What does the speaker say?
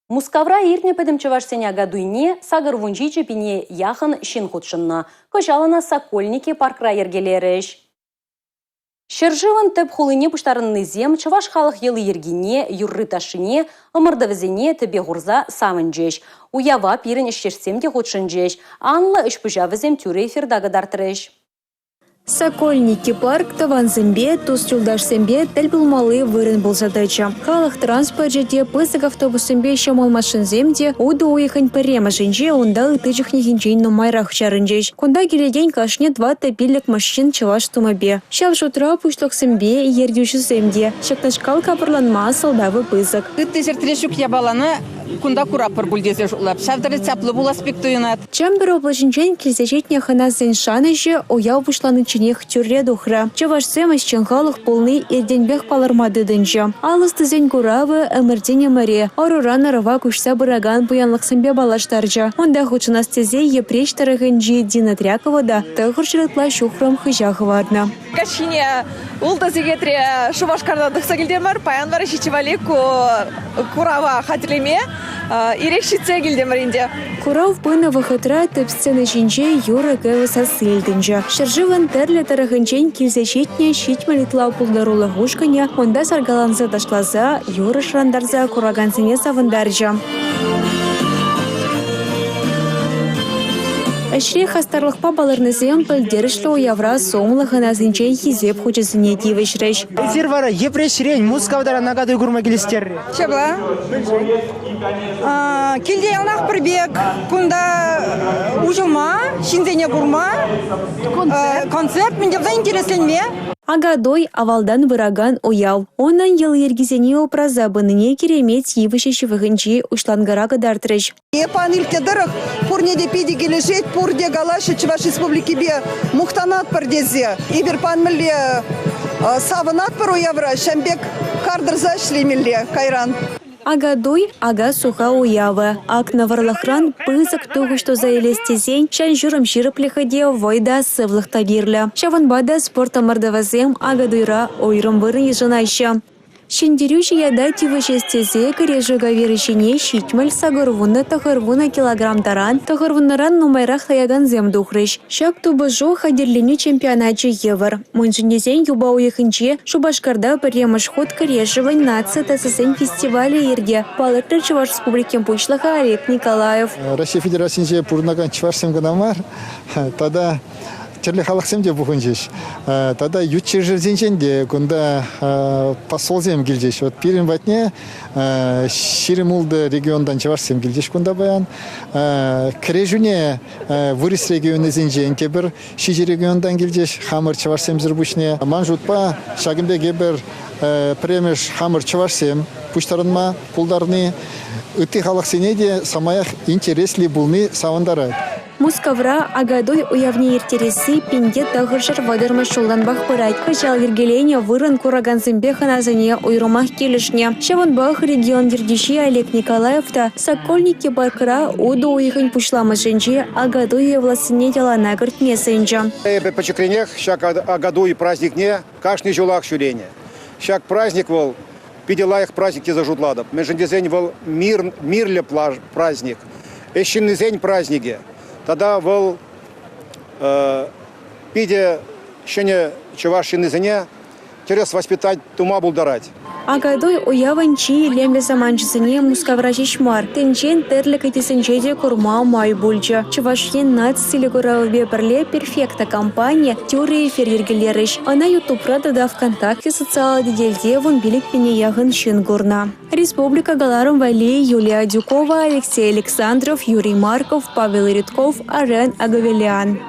Мускавра иртнӗ пӗтӗм чӑвашсен Акатуйне 87 пине яхӑн ҫын хутшӑннӑ. Кӑҫал ӑна Сокольники паркра йӗркелерӗҫ. Ҫӗршывӑн тӗп хулине пуҫтарӑннисем чӑваш халӑх йӑли-йӗркине, юрри-ташшине, ӑмӑртӑвӗсене тӗпе хурса савӑнчӗҫ. Уява пирӗн ӗҫтешсем те хутшӑнчӗҫ. Анлӑ ӗҫ-пуҫа вӗсем тӳрӗ эфирта кӑтартрӗҫ. Сокольники парк тӑвансемпе, тус-юлташсемпе тӗл пулмалли вырӑн пулса тӑчӗ. Халӑх транспорчӗ те, пысӑк автобуссемпе ҫӑмӑл машинсем те утӑ уйӑхӗн пӗрремӗшӗнче унта ытти чухнехинчен нумайрах чарӑнчӗҫ. Кунта килекен кашни 4-5-мӗш ҫын чӑваш тумӗпе. Ҫав шутра пуҫлӑхсемпе ертӳҫӗсем те. Ҫакнашкал капӑрланма сӑлтавӗ пысӑк. Ытти ҫӗртре ҫук япалана кунта куратпӑр пуль тесе шутлап. Ҫав тери чаплӑ пулас пек туйӑнать. Чӗмпӗр облаҫӗнчен килсе ҫитнӗ хӑнасен шанӑҫӗ уяв пуҫланичченех тӳрре тухрӗ. Чӑвашсем ӗҫчен халӑх пулни иртенпех палӑрма тытӑнчӗ. Ал ӑстисен куравӗ ӗмӗртен ӗмӗре, ӑруран ӑрӑва куҫса пыракан пуянлӑхсемпе паллаштарчӗ. Унта хутшӑнас тесе Йӗпреҫ тӑрӑхӗнчи Дина Трякова та 900 ытла ҫухрӑм хыҫа хӑварнӑ. Каҫхине ултӑ сехетре Шупашкартан тухса килтӗмӗр. Паян вара ҫиччӗ валли ку курава хатӗрлеме ирех ҫитсе килтӗмӗр ӗнтӗ. Курав пынӑ вӑхӑтра тӗп сцена ҫинче юрӑ-кӗвӗ сасси илтӗнчӗ. Ҫӗршывӑн тӗрлӗ тӑрӑхӗнчен килсе ҫитнӗ 70 ытла пултарулӑх ушкӑнӗ унта саркаланса ташласа, юрӑ шӑрантарса куракансене савӑнтарчӗ. Ӗҫре хастарлӑхпа палӑрнисем пӗлтерӗшлӗ уявра сумлӑ хӑнасенчен хисеп хучӗсене тивӗҫрӗҫ. Эсир вара Йӗпреҫрен Мускав таран Акатуй курма килӗштеррӗр. Ҫапла. Килте яланах пӗр пек. Кунта уҫӑлма, ҫынсене курма, концерт мӗн те пулсан интересленме. Акатуй – авалтан пыракан уяв. Унӑн йӑли-йӗркисене упраса пынине Киремет йывӑҫӗ ҫывӑхӗнчи уҫланкӑра кӑтартрӗҫ. Пан иртнӗ тӑрӑх пурне те питӗ килӗшет, пурте калаҫҫӗ Чӑваш Республикипе мухтанатпӑр тесе. Эпир пан мӗнле савӑнатпӑр уявра, ҫавӑн пек кар тӑрса ӗҫлемелле кайран. Акатуй – ака-суха уявӗ. Акнӑ вӑрлӑхран пысӑк тухӑҫ туса илес тесен ҫан-ҫурӑм ҫирӗплӗхӗ те, вӑй та, сывлӑх та кирлӗ. Ҫавӑнпа та спорт ӑмӑртӑвӗсем Акатуйра уйрӑм вырӑн йышӑнаҫҫӗ. Ҫӗнтерӳҫӗ ята тивӗҫес тесе кӗрешӳ кавирӗ ҫине 70, 80, 90 килограмм таран, 90-ран нумайрах таякансем тухрӗҫ. Ҫак тупӑшу хатӗрленӳ чемпионачӗ евӗр. Мӗншӗн тесен юпа уйӑхӗнче Шупашкарта пӗрремӗш хут кӗрешӗвӗн наци тӗсӗсен фестивалӗ иртӗ, палӑртрӗ Чӑваш Республикин Пуҫлӑхӗ Олег Николаев. Раҫҫей Федерацийӗнче пурӑнакан чӑвашсем кӑна мар, тата тӗрлӗ халӑхсем те пухӑнчӗҫ. Тата ют ҫӗршывсенчен те кунта посолсем килчӗҫ. Вот пирӗн патне 26 регионтан чӑвашсем килчӗҫ кунта паян. Кӗрешӳне вырӑс регионӗсенчен те пӗр ҫичӗ регионтан килчӗҫ хамӑр чӑвашсемсӗр пуҫне. Ман шутпа, ҫакӑн пек эпир пӗрремӗш хамӑр чӑвашсем пуҫтарӑнма пултарни ытти халӑхсене те самаях интересли пулни савӑнтарать. Мускавра Акатуй уявне ирттересси 1930-мӗш ҫултанпах пырать. Кӑҫал йӗркеленӗ вырӑн куракансемпе хӑнасене уйрӑмах килӗшнӗ. Ҫавӑнпах регион ертӳҫи Олег Николаев та Сокольники паркра утӑ уйӑхӗн пуҫламӑшӗнче Акатуй уявлассине йӑлана кӗртме сӗнчӗ. Эпӗ пӗчӗкренех ҫак Акатуй праздникне кашни ҫулах ҫӳренӗ. Ҫак праздник вӑл питӗ лайӑх праздник тесе шутлатӑп. Мӗншӗн тесен вӑл мир, мирлӗ праздник, ӗҫ ҫыннисен праздникӗ. Тата вӑл питӗ ҫӗнӗ чӑваш ҫыннисене тӗрӗс воспитать тума пултарать. Акатуй уявӑн чи илемлӗ саманчӗсене Мускавра ҫеҫ мар, тӗнчен тӗрлӗ кӗтесӗнче те курма май пулчӗ. Чӑваш Ен наци телекуравӗпе пӗрле «Перфекта» компани тӳрӗ эфир йӗркелерӗҫ. Ӑна Ютубра тата ВКонтакте социаллӑ тетелте 15 пине яхӑн ҫын курнӑ. Республика кӑларӑм валли Юлия Адюкова, Алексей Александров, Юрий Марков, Павел Редков, Арен Аговелян.